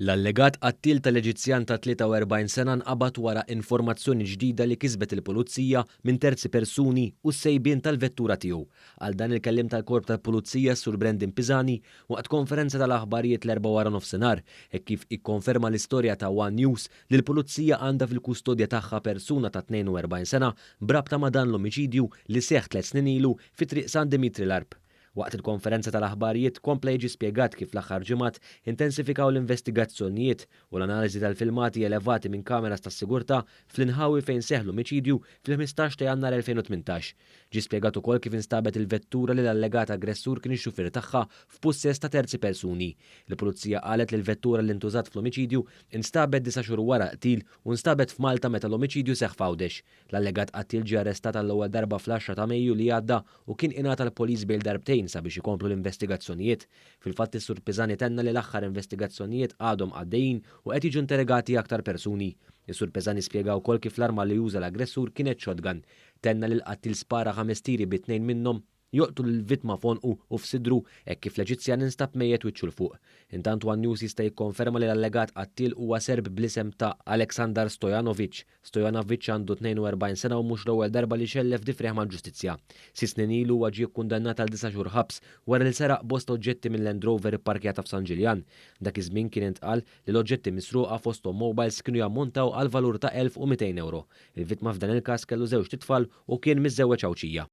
L-allegat qattiel tal-Eġizzjan ta' 43 sena nqabad wara informazzjoni ġdida li kisbet il-Pulizija minn terzi persuni u s-sejbien tal-vettura tiegħu. Qal dan il-kelliem tal-Korp tal-Pulizija s-Sur Brandon Pisani waqt konferenza tal-aħbarijiet l-Erbgħa waranofsinhar hekk kif ikkonferma l-istorja ta' one News li l-Pulizija għandha fil-kustodja tagħha persuna ta' 42 sena b'rabta ma' dan l-omiċidju li seħħ tliet snin ilu fi Triq San Dimitri l-Għarb. Waqt il-konferenza tal-aħbarijiet kompla jiġi spjegat kif l-aħħar ġimgħat intensifikaw l-investigazzjonijiet u l-analiżi tal-filmati elevati minn kameras tas-sigurtà fl-inħawi fejn seħħ l-omiċidju fil-15 ta' Jannar 2018. Ġie spjegat ukoll kif instabet il-vettura li l-allegat aggressur kien ix-xufier tagħha f'pussess ta' terzi persuni. Il-Pulizija qalet li l-vettura li ntużat fl-omiċidju instabet disa' xhur wara l-qtil u nstabet f'Malta meta l-omiċidju seħħ f'Għawdex. L-allegat qattiel ġie arrestat għall-ewwel darba fl-għaxra ta' Mejju li għadda u kien ingħata l-police bail darbtejn sabiex ikomplu l-investigazzjonijiet. Fil-fatt is-Sur Pisani tenna li l-aħħar investigazzjonijiet għadhom għaddejjin u qed jiġu interrogati aktar persuni. Is-Sur Pisani spjega wkoll kif l-arma li uża l-aggressur kienet shotgun. Tenna li l-qattiel spara ħames tiri bi tnejn minnhom jolqtu lill-vittma f'għonqu u f'sidru hekk kif l-Eġizzjan instab mejjet wiċċu 'l fuq. Intant one News jista' jikkonferma li l-allegat qattiel huwa Serb bl-isem ta' Aleksandar Stojanovic. Stojanovic għandu 42 sena u mhux l-ewwel darba li xellef difriħ mal-ġustizzja. Sitt snin ilu huwa ġie kkundannat għal disa' xhur ħabs wara li seraq bosta oġġetti minn Land Rover ipparkjata f'San Ġiljan. Dak iż-żmien kien intqal li l-oġġetti misruqa fosthom mobiles kienu jammontaw għal valur ta' 1,200 ewro. Il-vittma f'dan il-każ kellu żewġt itfal u kien miżżewweġ Għawdxija.